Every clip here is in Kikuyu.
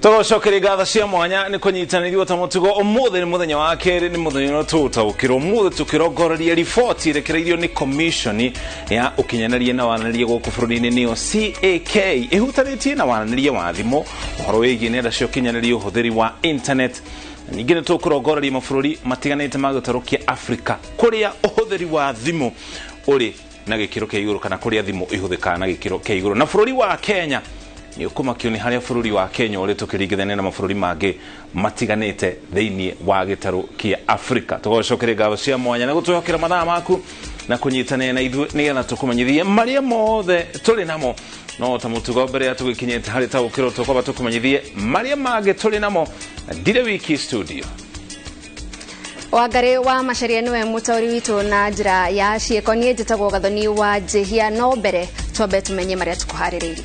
Tũgũcokeria ngatho cia mwanya nĩ kũnyitanĩrio ta mũtugo. Ũmũthĩ nĩ mũthenya wa kerĩ, nĩ mũthenya ũrĩa tũgũtaũkĩrwo. Ũmũthĩ tũkĩrongoreria riboti ĩrekereirio nĩ commission ya ũkinyanĩria na wananĩria gũkũ bũrũri-inĩ, nĩyo CAK, ĩhutanĩtie na wananĩria wa thimũ, ũhoro wĩgiĩ nenda cia ũkinyanĩria, ũhũthĩri wa internet. Ningĩ nĩ tũkũrongoreria mabũrũri matiganĩte ma gĩtarũ kĩa Afrika kũrĩa ũhũthĩri wa thimũ ũrĩ na gĩkĩro kĩa igũrũ, kana kũrĩa thimũ ihũthĩkaga na gĩkĩro kĩa igũrũ. Na bũrũri wa Kenya nĩ ũkũmakio nĩ harĩa bũrũri wa Kenya ũrĩ tũkĩringithania na mabũrũri mangĩ matiganĩte thĩinĩ wa gĩtarũ kĩa Afrika. Tũgũcokeria ngatho cia mwanya na gũtwĩhokera mathaa maku na kũnyitanĩra na ithuĩ nĩgetha tũkũmenyithie marĩa mothe tũrĩ namo. No ta mũtugo, mbere ya tũgĩkinyĩte harĩ taũkĩrwo, tũkwamba tũkũmenyithie marĩa mangĩ tũrĩ namo. Ndirĩ wiki studio. Wangari wa Macharia niwe mũtaũri witũ na njĩra ya ciĩko. Niĩ njĩtagwo Gathoni wa Njĩhia, no mbere twambe tũmenye marĩa tũkũharĩrĩirie.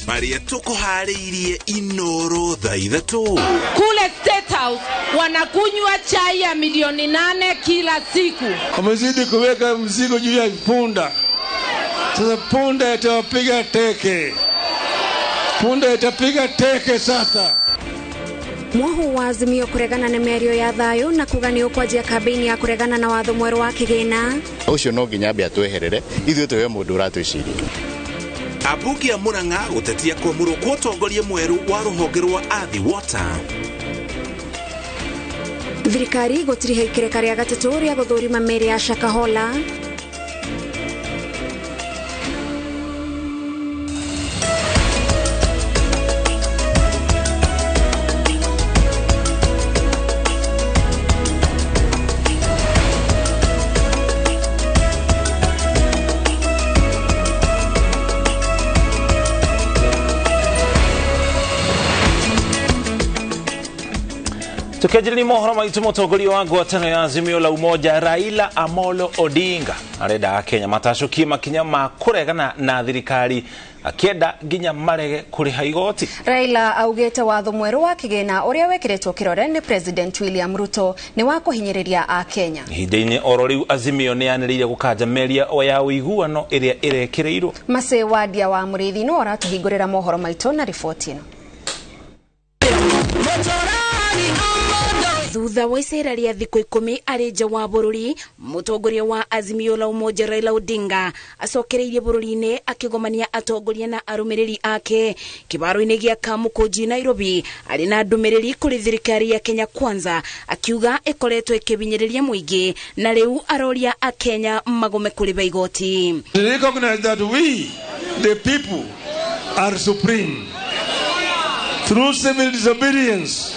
Marĩa tũkũharĩirie Inoro thaa 3. Kule State House wanakunywa chai ya milioni 8 kila siku. Wamezidi kuweka mzigo juu ya punda. Sasa punda itawapiga teke, punda itapiga teke sasa. Mwahu wa Azimio kuregana na mĩario ya thayũ na kuga nĩ ũkwanjia kambĩini ya kũregana na watho mwerũ wa kĩgĩna. Ũcio no nginya ambe atweherere, ithuĩ tũhe mũndũ ũratwĩciria. Ambunge a Murang'a gũtetia kwamũrwo kwa ũtongoria mwerũ wa rũhonge rwa Athi Water. Thirikari gũtiriha ikereka rĩa gatatũ rĩa gũthũrima mĩrĩ ya Shakahola. Tukianjĩrĩria mohoro maitũ, mũtongoria wa ngwatanĩro ya Azimio la Umoja Raila Amolo Odinga arenda Akenya matacũkie makinya ma kũregana na thirikari, akĩenda nginya marege kũrĩha igoti. Raila augĩte watho mwerũ wa kĩgĩna ũrĩa wĩkĩrĩtwo kĩrore nĩ President William Ruto nĩ wa kũhinyĩrĩria Akenya. Ihinda-inĩ oro rĩu, Azimio nĩ yanĩrĩire gũkanja mĩario ya ũiguano ĩrĩa ĩrekĩrĩirwo. Macĩ Wadia wa Mũrĩithi no aratũhingũrĩra mohoro maitũ na riboti ĩno. Thutha wa icera rĩa thikũ 10 arĩ nja wa bũrũri, mũtongoria wa Azimio la Umoja Raila Odinga acokereirie bũrũri-inĩ akĩgomania atongoria na arũmĩrĩri ake kĩbaro-inĩ gĩa Kamũkũnji Nairobi, arĩ na ndũmĩrĩri kũrĩ thirikari ya Kenya Kwanza, akiuga ĩkoretwo ĩkĩbinyĩrĩria mũingĩ na rĩu aroria Akenya magome kũrĩha igoti. Recognize that we, the people, are supreme. Through civil disobedience,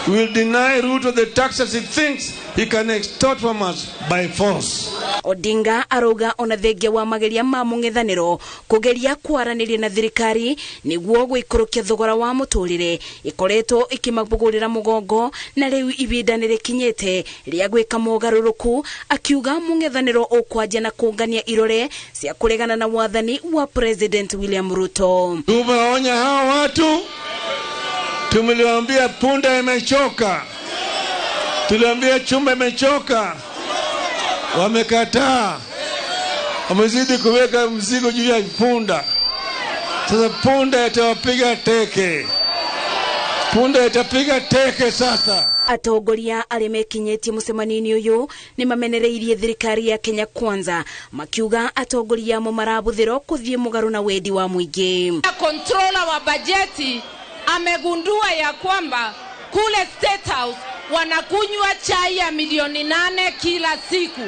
we will deny Ruto the taxes he thinks he can extort from us by force. Odinga arauga ona thengia wa mageria ma mũng'ethanĩro kũgeria kwaranĩria na thirikari nĩguo gũikũrũkia thogora wa mũtũrĩre, ĩkoretwo ĩkĩmabũgũrĩra mũgongo na rĩu ibinda nĩrĩkinyĩte rĩa gwĩka mogarũrũku, akiuga mũng'ethanĩro ũkwanjia na kũngania irore cia kũregana na wathani wa President William Ruto. Tumewaonya hao watu, tumeliwaambia punda imechoka, tuliambia chumba imechoka, wamekataa. Wamezidi kuweka mzigo juu ya punda. Sasa punda itawapiga teke, punda itapiga teke sasa. Atongoria arĩa mekinyĩtie mũcemanio-inĩ ũyũ nĩ mamenereirie thirikari ya Kenya Kwanza, makiuga atongoria amo marabũthĩrwo kũthiĩ mũgarũ na wendi wa mũingĩ. Controller wa bajeti amegundua ya kwamba kule State House wanakunywa chai ya milioni 8 kila siku.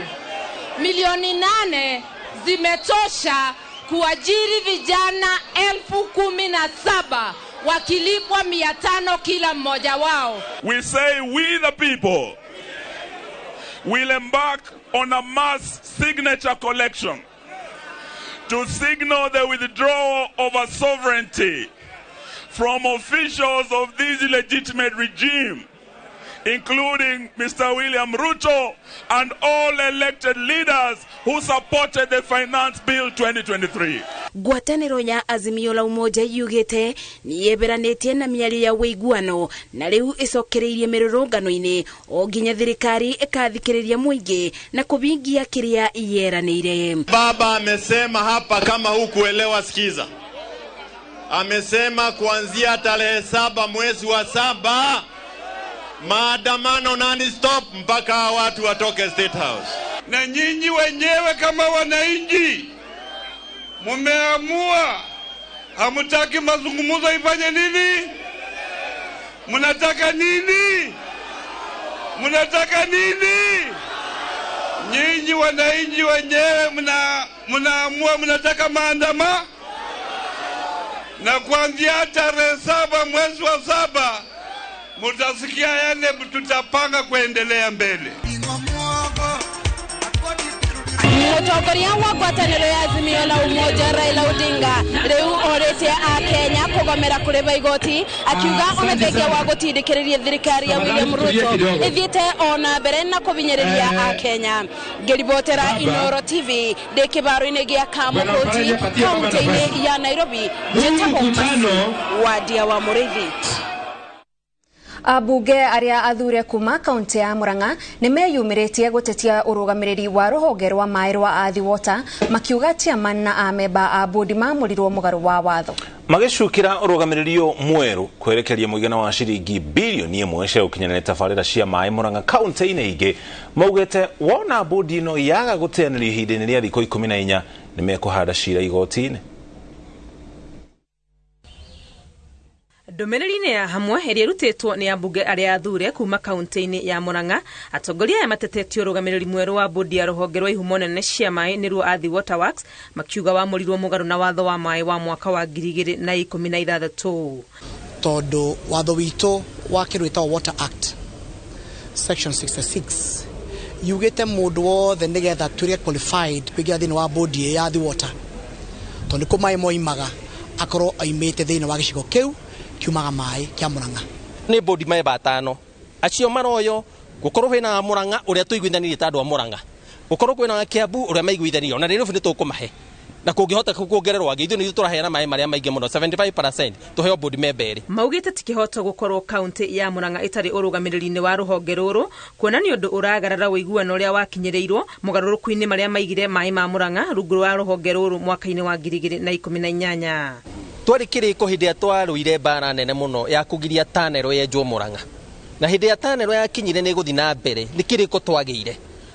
Milioni 8 zimetosha kuajiri vijana 17,000 wakilipwa 500 kila mmoja wao. We say we the people will embark on a mass signature collection to signal the withdrawal of our sovereignty from officials of this illegitimate regime, including Mr. William Ruto and all elected leaders who supported the Finance Bill 2023. Ngwatanĩro ya Azimio la Umoja yugĩte nĩ yeberanĩtie na mĩario ya ũiguano na rĩu ĩcokereirie mĩrũrũngano-inĩ o nginya thirikari ĩkathikĩrĩria mũingĩ na kũhingia kĩrĩa yeranĩire. Baba amesema hapa, kama hukuelewa sikiza. Amesema kuanzia tarehe 7 mwezi wa 7 maandamano non-stop mpaka watu watoke State House. Na nyinyi wenyewe kama wananchi mumeamua hamutaki mazungumzo ifanye nini? Mnataka nini? Mnataka nini? Nyinyi wananchi wenyewe mnaamua mnataka maandamano. Na kuanzia tarehe 7 mwezi wa 7 mtasikia yale tutapanga kuendelea mbele. Mutongoria wa ngwatanĩro ya Azimio la Umoja Raila Odinga rĩu orĩtie akenya kũgomera kũrĩba igoti akiuga ona thengia wa gũtindĩkĩrĩria thirikari ya William Ruto ĩthiĩte ona mbere na kũhinyĩrĩria akenya. Ngĩribotera Inooro TV ndĩ kĩbaro-inĩ gĩa Kamũkũti kaunti-inĩ ya Nairobi, njĩtagwo Wadia wa Mũrĩithi. Abunge aria athure kuma kaunti ya Murang'a nĩ meyumĩrĩtie gũtetia ũrũgamĩrĩri wa rũhonge rwa maĩ rwa Athi Water makiuga chairman na amemba a bodi mamũrirwo mũgarũ wa watho. Magĩcukĩra ũrũgamĩrĩri ũyũ mwerũ kwerekeria mũigana wa ciringi bilioni 1 cia gũkinyanĩria tabarĩra cia maĩ Murang'a kaunti-inĩ ingĩ maugĩte wona bodi ĩno yaga gũteanĩrio ihinda-inĩ rĩa thikũ 14 nĩ mekũhanda cira igoti-inĩ. Ndũmĩrĩri-inĩ ya hamwe ĩrĩa ĩrutĩtwo nĩ ambunge arĩa athure kuma kaunti-inĩ ya Murang'a, atongoria aya matetetio ũrũgamĩrĩri mwerũ wa bodi ya rũhonge rwa ihumo nene cia maĩ nĩruo Athi Water Works makiuga wamũrirwo mũgarũ na watho wa maĩ wa mwaka wa 2016. Tondũ watho witũ wa kĩndũ gĩtagwo Water Act section 66 yugĩte mũndũ wothe nĩgetha tuĩke qualified kũingĩra thĩinĩ wa bodi ya Athi Water, tondũ nĩkuo maĩ moimaga akorwo aimĩte thĩinĩ wa gĩcigo kĩu kiumaga maĩ kĩa Murang'a. Nĩ bodi memba 5 acio maroyo gukorwo kwina Murang'a uria tuiguithanirie ta andu a Murang'a, gukorwo kwina Kiambu uria maiguithanirie, ona Nairobi ni tukumahe na kungihota kuongererwo angĩ, ithuĩ nĩ ithuĩ tũraheana maĩ marĩa maingĩ mũno 75% tũheo bodi memba 2. Maugĩte ti kĩhoto gũkorwo kaunti ya Murang'a ĩtarĩ ũrũgamĩrĩri-inĩ wa rũhonge rũrũ kuona nĩ ũndũ ũragarara ũiguano ũrĩa wakinyĩrĩirwo mũgarũrũku-inĩ marĩa maigire maĩ ma Murang'a rungu rwa rũhonge rũrũ mwaka-inĩ wa 2018. Twarĩ kĩrĩko hĩndĩ ĩrĩa twarũire mbara nene mũno ya kũgiria tanero yenjwo Murang'a, na hĩndĩ ĩrĩa tanero yakinyire nĩ ĩgũthiĩ na mbere nĩ kĩrĩko twagĩire,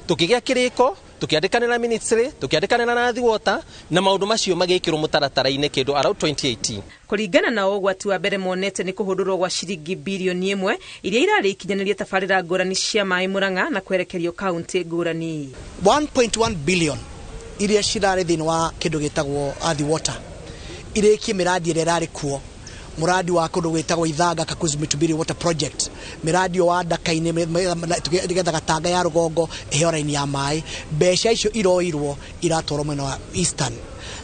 tũkĩgĩa kĩrĩko tukiandikanira ministry tukiandikanira na Athi Water na maundu macio magikirwo mutaratara-ini kindu around 2018. Kuringana na ũgwati wa mbere monete nĩ kũhũndũrwo gwa ciringi bilioni 1 iria irarĩ ikinyanĩrie tabarĩra ngũrani cia maĩ Murang'a na kwerekerio kaunti ngũrani. 1.1 billion iria cirarĩ thĩinĩ wa kĩndũ gĩtagwo Athi Water irĩkie mĩradi ĩrĩa ĩrarĩ kuo, muradi wa kundu gwitagwo Ithanga Kakuzi Mitubiri Water Project, miradi wa Ndaka-inĩ nigetha Gatanga ya rũgongo ĩheo raini ya maĩ. Mbeca icio iroirwo iratwarwo mwena wa Eastern,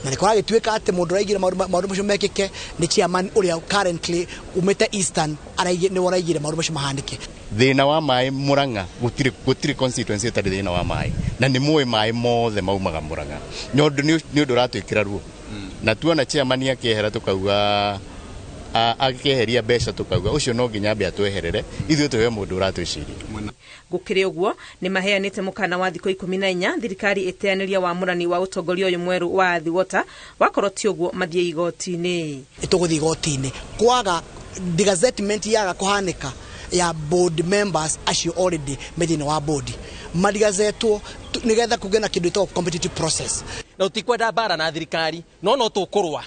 na nĩkũragĩtuĩka atĩ mũndũ ũraigire maũndũ macio mekĩke nĩ chairman ũrĩa currently umĩte Eastern, nĩwe ũraigire maũndũ macio mahanĩke. Thĩna wa maĩ Murang'a gũtirĩ constituency ĩtarĩ thĩna wa maĩ, na nĩ mũĩ maĩ mothe maumaga Murang'a, nĩ ũndũ ũratwĩkĩra ruo, na tuona chairman akĩehera tũkauga akĩeheria mbeca tukauga ucio no nginya ambe atweherere ithuĩ tũheo mũndũ ũratwĩciria. Gũkĩrĩ ũguo nĩ maheanĩte mũkana wa thikũ 14 thirikari ĩteanĩria wamũrani wa ũtongoria ũyũ mwerũ wa Athi Water, wakorwo ti ũguo mathiĩ igoti-inĩ. Tũgũthiĩ igoti-inĩ kwaga degazettement yaga kũhanĩka ya board members acio already me thĩinĩ wa board madigazetwo nĩgetha kũgĩe na kĩndũ gĩtagwo competitive process. Na tũtikwenda mbara na thirikari no tũkũrũa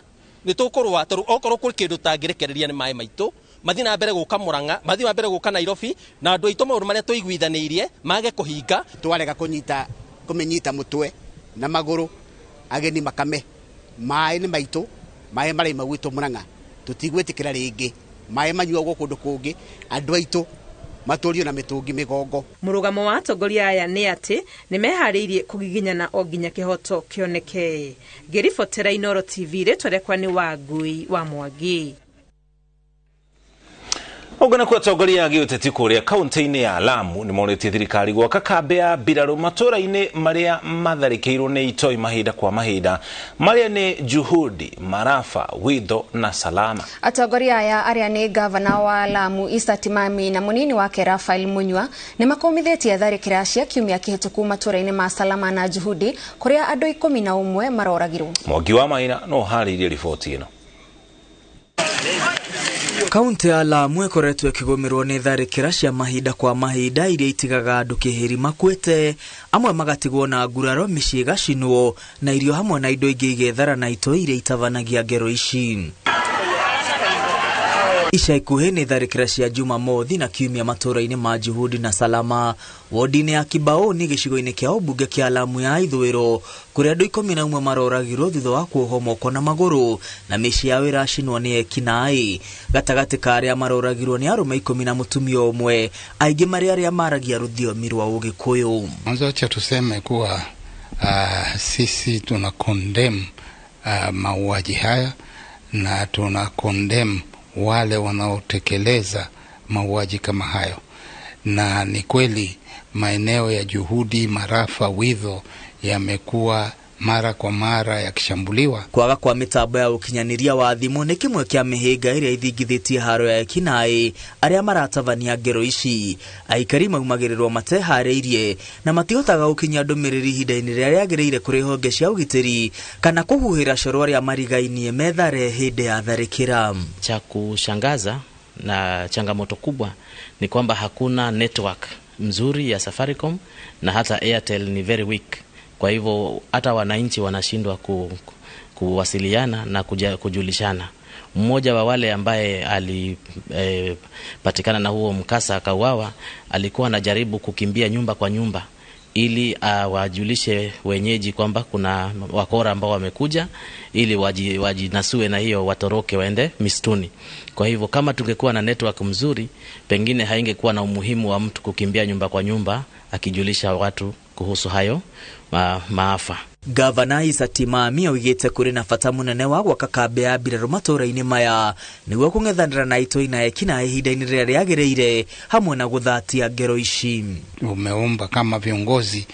nĩ tũkũrũa tondũ okorwo kwĩ kĩndũ tangĩrekereria nĩ maĩ maitũ mathiĩ na mbere gũka Murang'a, mathiĩ na mbere gũka Nairobi, na andũ aitũ maũndũ marĩa tũiguithanĩirie mage kũhinga. Twarega kũmĩnyita mũtwe na magũrũ ageni makame, maĩ nĩ maitũ, maĩ maraima gwitũ Murang'a, tũtigwĩtĩkĩra rĩngĩ maĩ manyuagwo kũndũ kũngĩ, andũ aitũ matũrio na mĩtũngi mĩgongo. Mũrũgamo wa atongoria aya nĩ atĩ nĩ meharĩirie kũgiginyana o nginya kĩhoto kĩoneke. Ngĩribotera Inooro TV, rĩtwa rĩakwa nĩ Wangui wa Mwangi. Ũguo kwa atongoria a gĩũteti kũrĩa kaunti-inĩ ya Lamu nĩ morĩtie thirikari gwaka kambĩ ya mbirarũ matũũra-inĩ marĩa matharĩkĩirwo nĩ itoi mahinda kwa mahinda marĩa nĩ Juhudi, Marafa, Witho na Salama. Atongoria aya arĩa nĩ gavana wa Lamu Issa Timami na mũnini wake Raphael Munyua nĩ makomithĩtie tharĩkĩra cia kiumia kĩhĩtũku matũũra-inĩ ma Salama na Juhudi kũrĩa andũ 11 maroragirwo. Mwangi wa Maina no harĩirie riboti ĩno. Kaunti ya Lamu ĩkoretwo ĩkĩgũmĩrwo nĩ tharĩkĩra cia mahinda kwa mahinda iria itigaga andũ kĩhĩri makuĩte, amwe magatigwo na nguraro, mĩciĩ ĩgacinwo na irio hamwe na indo ingĩ igethara na itoi iria itabanagia ngero ici. Ica ikuhĩ nĩ tharĩkĩra cia Jumamothi na Kiumia matũũra-inĩ ma Juhudi na Salama, wodi-inĩ ya Kibaoni gĩcigo-inĩ kĩa ũmbunge kĩa Lamu ya ithũĩro, kũrĩa andũ 11 maroragirwo thutha wa kuohwo moko na magũrũ na mĩciĩ yao ĩracinwo nĩ ekinaĩ. Gatagatĩ ka arĩa maroragirwo nĩ arũme 10 na mũtumia ũmwe, aingĩ marĩ arĩa maragia rũthiomi rwa Ũgĩkũyũ. Mwanzo acha tuseme kuwa sisi tuna condemn mauaji haya na tuna condemn wale wanaotekeleza mauaji kama hayo. Na ni kweli maeneo ya Juhudi, Marafa, Widho yamekuwa mara kwa mara yakishambuliwa. Kwaga kwa mitambo ya ukinyaniria wa thimu nĩ kĩmwe kĩa mĩhĩnga ĩrĩa ithingithĩtie haro ya ekinaĩ arĩa maratabania ngero ici. Aikari maumagĩrĩrwo mateharĩirie na matihotaga gũkinyia ndũmĩrĩri ihinda-inĩ rĩrĩa rĩagĩrĩire kũrĩ honge cia ũgitĩri kana kũhuhĩra coro arĩa marigainie methare hĩndĩ ya tharĩkĩra. Cha kushangaza na changamoto kubwa ni kwamba hakuna network mzuri ya Safaricom na hata Airtel ni very weak. Kwa hivyo hata wananchi wanashindwa kuwasiliana na kujulishana. Mmoja wa wale ambaye alipatikana na huo mkasa akauawa alikuwa anajaribu kukimbia nyumba kwa nyumba ili wajulishe wenyeji kwamba kuna wakora ambao wamekuja ili wajinasue na hiyo watoroke waende mistuni. Kwa hivyo kama tungekuwa na network mzuri, pengine haingekuwa na umuhimu wa mtu kukimbia nyumba kwa nyumba akijulisha watu kuhusu hayo maafa. Gavana Issa Timami oigĩte kũrĩ na bata mũnene wa gwaka kambĩ ya mbirarũ matũũra-inĩ maya nĩguo kũng'ethanĩra na itoi na ekinaĩ ihinda-inĩ rĩrĩa rĩagĩrĩire hamwe na gũthatia ngero ici. Tumeomba kama viongozi,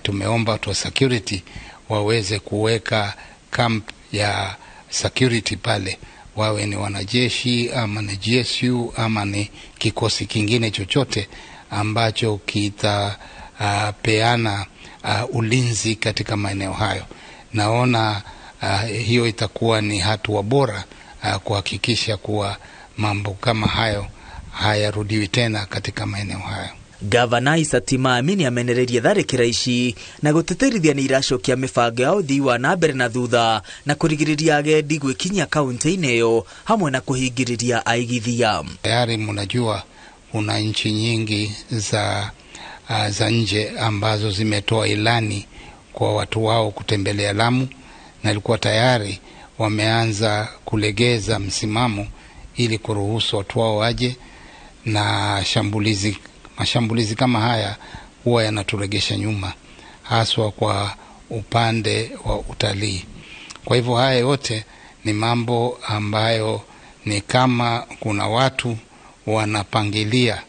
tumeomba watu wa security waweze kuweka camp ya security pale, wawe ni wanajeshi ama ni GSU ama ni kikosi kingine chochote ambacho kitapeana ulinzi katika maeneo hayo. Naona hiyo itakuwa ni hatua bora kuhakikisha kuwa mambo kama hayo hayarudiwi tena katika maeneo hayo. Gavana Issa Timami nĩamenereirie tharĩkĩra ici na gũtĩtĩrithia nĩ iracokia mĩbango ya ũthii wa na mbere na thutha na kũrigĩrĩria agendi gwĩkinyia kaunti-inĩ ĩyo hamwe na kũhingĩrĩria aigithia. Tayari mnajua kuna nchi nyingi za nje ambazo zimetoa ilani kwa watu wao kutembelea Lamu, na ilikuwa tayari wameanza kulegeza msimamo ili kuruhusu watu wao waje, na mashambulizi kama haya huwa yanaturegesha nyuma haswa kwa upande wa utalii. Kwa hivyo haya yote ni mambo ambayo ni kama kuna watu wanapangilia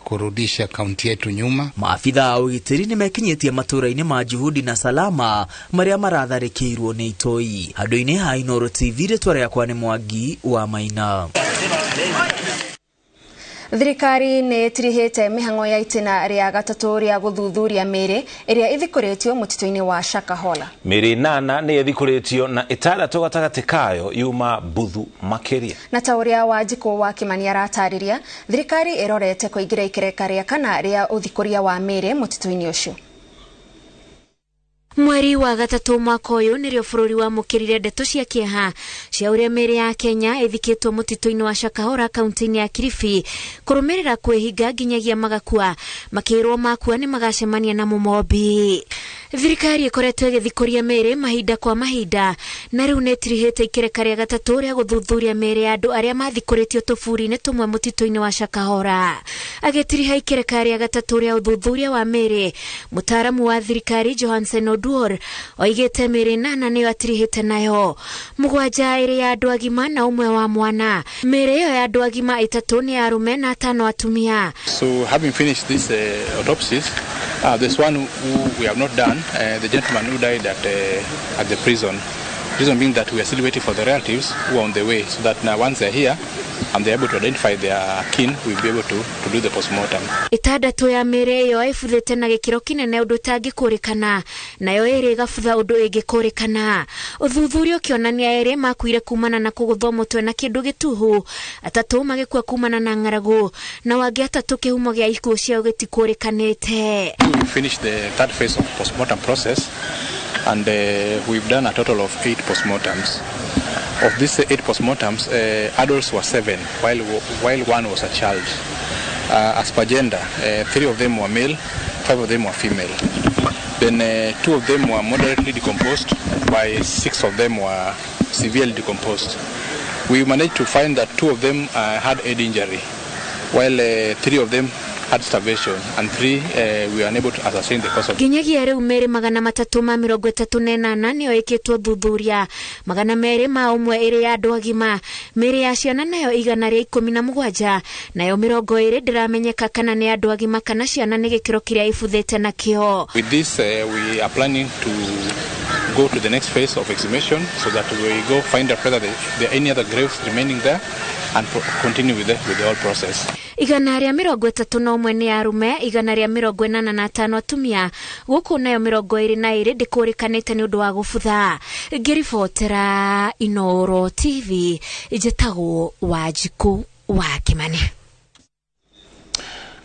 kurudisha kaunti yetu nyuma. Maafitha a ũgitĩri nĩmekinyĩtie matũũra-inĩ ma Juhudi na Salama marĩa maratharĩkĩirwo nĩ itoi. Handũ-inĩ ha Inooro TV, rĩtwa rĩakwa nĩ Mwangi wa Maina. Thirikari nĩ ĩtirihĩte mĩhang'o ya itĩna rĩa gatatũ rĩa gũthuthuria mĩĩrĩ ĩrĩa ĩthikũrĩtio mũtitũ-inĩ wa Shakahola. Mĩĩrĩ 8 nĩ ĩthikũrĩtio na 6 gatagatĩ kayo yuma buthu makĩria. Na ta ũrĩa Wanjikũ wa Kimani aratarĩria, thirikari ĩrorete kũingĩra ikereka rĩa kana rĩa ũthikũria wa mĩĩrĩ mũtitũ-inĩ ũcio. Mweri wa gatatũ mwaka ũyũ nĩrĩo bũrũri wamũkĩrire ndeto cia kĩeha cia ũrĩa mĩĩrĩ ya Kenya ĩthikĩtwo mũtitũ-inĩ wa Shakahola kaunti-inĩ ya Kilifi kũrũmĩrĩra kwĩhinga nginyagia magakua, makĩrwo makua nĩ magacemania na mũmombi. Thirikari ĩkoretwo ĩgĩthikũria mĩĩrĩ mahinda kwa mahinda na rĩu nĩ ĩtirihĩte ikereka rĩa gatatũ rĩa gũthuthuria mĩĩrĩ ya andũ arĩa mathikũrĩtio tũburi-inĩ tũmwe mũtitũ-inĩ wa Shakahola. Agĩtiriha ikereka rĩa gatatũ rĩa ũthuthuria wa mĩĩrĩ, mũtaaramu wa thirikari Johansen Oduor oigĩte mĩĩrĩ 8 nĩyo atirihĩte nayo, 7 ĩrĩ ya andũ agima na 1 wa mwana. Mĩĩrĩ ĩyo ya andũ agima 3 nĩ ya arũme na 5 atumia. So having finished this autopsies, there's one who we have not done, the gentleman who died at the prison. Reason being that we are still waiting for the relatives who are on the way, so that now once they're here, and they're able to identify their kin, we'll be able to do the postmortem. Ĩtandatũ ya mĩĩrĩ ĩyo ĩbuthĩte na gĩkĩro kĩnene ũndũ ũtangĩkũrĩkana, nayo ĩrĩ ĩgabutha ũndũ ĩngĩkũrĩkana. Ũthuthuria ũkĩonania erĩ makuire kumana na kũgũthwo mũtwe na kĩndũ gĩtuhu, atatũ magĩkua kumana na ng'aragu, na wangĩ atatũ kĩhumo gĩa ikuũ ciao gĩtikũrĩkanĩte. We finished the third phase of postmortem process, and we've done a total of 8 postmortems. Of these 8 postmortems, adults were 7, while 1 was a child. As per gender, 3 of them were male, 5 of them were female. Then 2 of them were moderately decomposed, while 6 of them were severely decomposed. We managed to find that 2 of them had head injury, while 3 of them had starvation, and 3 we were unable to ascertain the cause of. Nginyagia riu mĩĩrĩ 338 nĩyo ĩkĩtwo thuthuria, 201 ĩrĩ ya andũ agima, mĩĩrĩ ya ciana nayo 117, nayo 20 ndĩramenyeka kana nĩ andũ agima kana ciana nĩ gĩkĩro kĩrĩa ibuthĩte nakĩo. With this, we are planning to go to the next phase of exhumation so that we go find out whether there are any other graves remaining there and continue with the whole process. 131 nĩ arume, 185 atumia, gũkũ nayo 22 ndĩkũrĩkanĩte nĩ ũndũ wa gũbutha. Ngĩribotera Inooro TV, njĩtagwo Wanjikũ wa Kĩmani.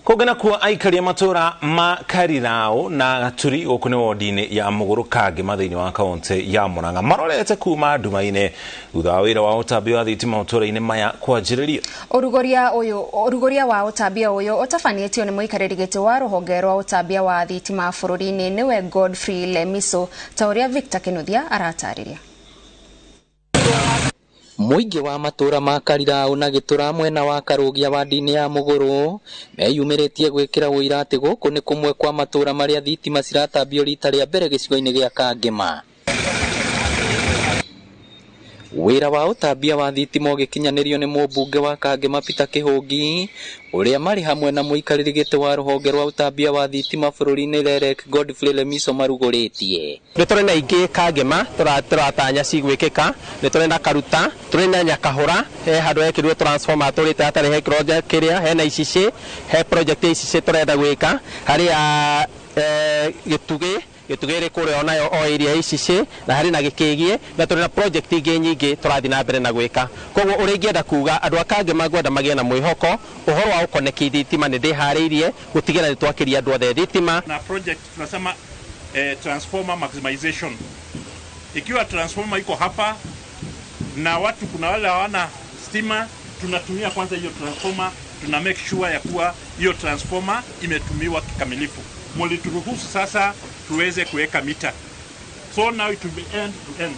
Kũngĩ nakuo aikari a matũra ma Karirao na Gaturi gũkũ nĩ wodi-inĩ ya Mũgũrũ Kangĩma thĩinĩ wa kaũntĩ ya Murang'a marorete kuma nduma-inĩ thutha wa wĩra wa ũtambia wa thitima matũra-inĩ maya kwanjĩrĩrio. Ũrugũria wa ũtambia ũyũ ũtabanĩtio nĩ mũikarĩri gĩtĩ wa rũhonge rwa ũtambia wa thitima bũrũri-inĩ nĩwe Godfrey Lemiso, ta ũrĩa Victor Kinuthia aratarĩria. Mũingĩ wa matũra ma Karirao na Gĩtũra mwena wa Karũgia wadi-inĩ ya Mũgũrũ meyumĩrĩtie gwĩkĩra ũira atĩ gũkũ nĩ kũmwe kwa matũra marĩa thitima ciratambio rita rĩa mbere gĩcigo-inĩ gĩa Kangĩma. Wĩra wa ũtambia wa thitima ũgĩkinyanĩrio nĩ mũmbunge wa Kangĩma Peter Kĩhũngi ũrĩa marĩ hamwe na mũikarĩri gĩtĩ wa rũhonge rwa ũtambia wa thitima bũrũri-inĩ REREC Godfrey Lemiso marugũrĩtie. Nĩ tũrĩ na ingĩ Kangĩma tũratanya cigwĩkĩka, nĩ tũrĩ na Karuta, tũrĩ na Nyakahũra, he handũ hekĩrirwo transformer tũrĩte hatarĩ hekĩrwo kĩrĩa, hena Icicĩ, he project ya Icicĩ tũrenda gwĩka, harĩa Gĩtugĩ ĩrĩ kũrĩa onayo o area Icicĩ, na harĩ na Gĩkĩgie, na tũrĩ na project ingĩ nyingĩ tũrathiĩ na mbere na gwĩka. Koguo ũrĩa ingĩenda kuga andũ a Kangĩma ngwenda magĩe na mwĩhoko ũhoro wa gũkoneki thitima, nĩ ndĩharĩirie gũtigĩra nĩ twakĩria andũ othe thitima. Na project tunasema transformer maximization. Ikiwa transformer iko hapa na watu kuna wale hawana stima, tunatumia kwanza hiyo transformer, tuna make sure ya kuwa hiyo transformer imetumiwa kikamilifu. Mulituruhusu sasa tuweze kuweka mita. So now it will be end to end.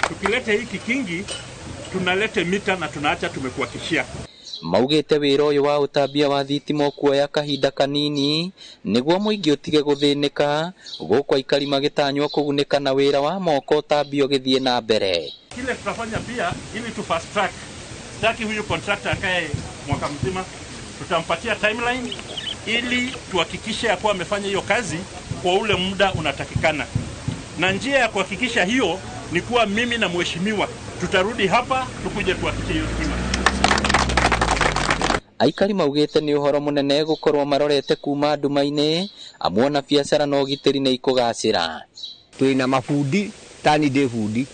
Tukilete hiki kingi, tunalete mita na tunaacha tumekuhakikishia. Maugĩte wĩra ũyũ wa ũtambia wa thitima ũkuoya kahinda kanini nĩguo mũingĩ ũtige gũthĩnĩka, gũkũ aikari magĩtanywo kũgunĩka na wĩra wa moko ũtambia ũgĩthiĩ na mbere. Kile tutafanya pia ili tu fast track. Sitaki huyu contractor akae mwaka mzima, tutampatia timeline ili tuhakikishe ya kuwa amefanya hiyo kazi kwa ule muda unatakikana. Na njia ya kuhakikisha hiyo ni kuwa mimi na mheshimiwa tutarudi hapa tukuje tuhakikishe hiyo stima. Aikari maugĩte nĩ ũhoro mũnene gũkorwo marorete kuma nduma-inĩ, amu ona biacara na ũgitĩri nĩ ikũgacĩra. Twĩna mabundi tani ndĩ bundi,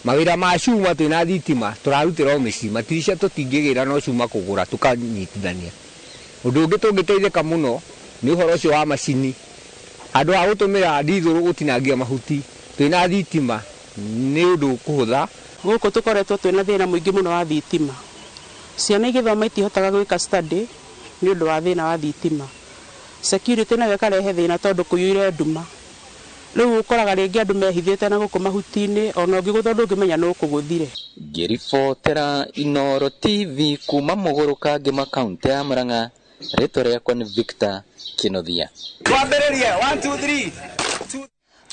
mawĩra ma cuma twĩna thitima tũrarutĩra o mĩciĩ, matirisha tũtingĩgĩra no cuma kũgũra tũkanyitithania. Ũndũ ũngĩ tũngĩteithĩka mũno nĩ ũhoro ũcio wa macini, handũ ha gũtũmĩra ndithũrũ gũtinangia mahuti, twĩna thitima nĩ ũndũ kũhũtha. Gũkũ tũkoretwo twĩna thĩna mũingĩ mũno wa thitima. Ciana igĩthoma itihotaga gwĩka study nĩ ũndũ wa thĩna wa thitima. Security nayo ĩkarehe thĩna tondũ kũiyũire nduma. Rĩu ũkoraga rĩngĩ andũ mehithĩte na gũkũ mahuti-inĩ, ona ũngĩgũthwo ndũngĩmenya nũ ũkũgũthire. Ngĩribotera Inooro TV kuma Mũgũrũ Kangĩma kaũntĩ ya Murang'a, rĩtwa rĩakwa nĩ Victor Kinuthia. Twambĩrĩrie 1 2 3.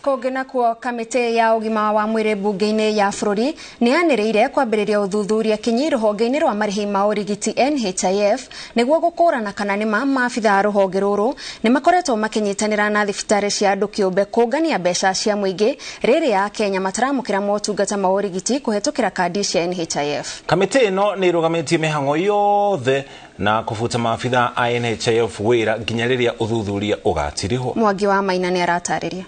Kũngĩ nakuo, kamĩtĩ ya ũgima wa mwĩrĩ mbunge-inĩ ya bũrũri nĩ yanĩrĩire kwambĩrĩria ũthuthuria kinyi rũhonge-inĩ rwa marĩhi ma ũrigiti NHIF nĩguo gũkũrana kana nĩma maabitha a rũhonge rũrũ nĩ makoretwo makĩnyitanĩra na thibitarĩ cia andũ kĩũmbe kũngania mbeca cia mũingĩ rĩrĩa Akenya mataramũkĩra motungata ma ũrigiti kũhetũkĩra kandi cia NHIF. Kamĩtĩ ĩno nĩ ĩrũgamĩtie mĩhang'o yothe na kũbuta maabitha a NHIF wĩra nginya rĩrĩa ũthuthuria ũgatirihwo. Mwangi wa Maina nĩ aratarĩria.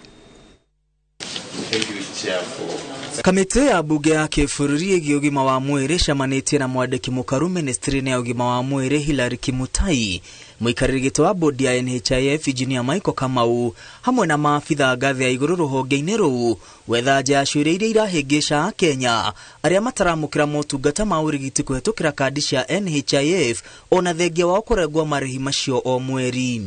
Kamĩtĩ ya mbunge ya kĩbũrũri ĩgiĩ ũgima wa mwĩrĩ ĩcemanĩtie na mwandĩki mũkaru ministry-inĩ ya ũgima wa mwĩrĩ Hilary Kimutai, mũikarĩri gĩtĩ wa bodi ya NHIF Engineer Michael Kamau hamwe na maabitha ngathĩ ya igũrũ rũhonge-inĩ rũu gwetha nja ya ciũria iria irahĩngĩca Akenya arĩa mataramũkĩra motungata ma ũrigiti kũhetũkĩra kandi cia NHIF ona thengia wao kũrengwo marĩhi macio o mweri.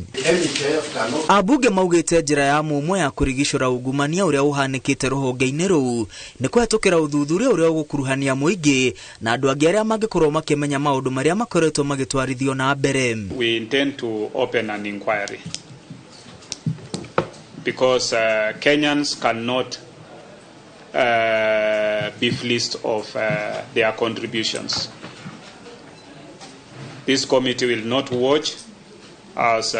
Ambunge maugĩte njĩra ya mũmwe ya kũrigicũra ungumania ũrĩa ũhanĩkĩte rũhonge-inĩ rũu nĩ kũhetũkĩra ũthuthuria ũrĩa ũgũkuruhania mũingĩ na andũ angĩ arĩa mangĩkorwo makĩmenya maũndũ marĩa makoretwo magĩtwarithio na mbere. We intend to open an inquiry because Kenyans cannot be fleeced of their contributions. This committee will not watch as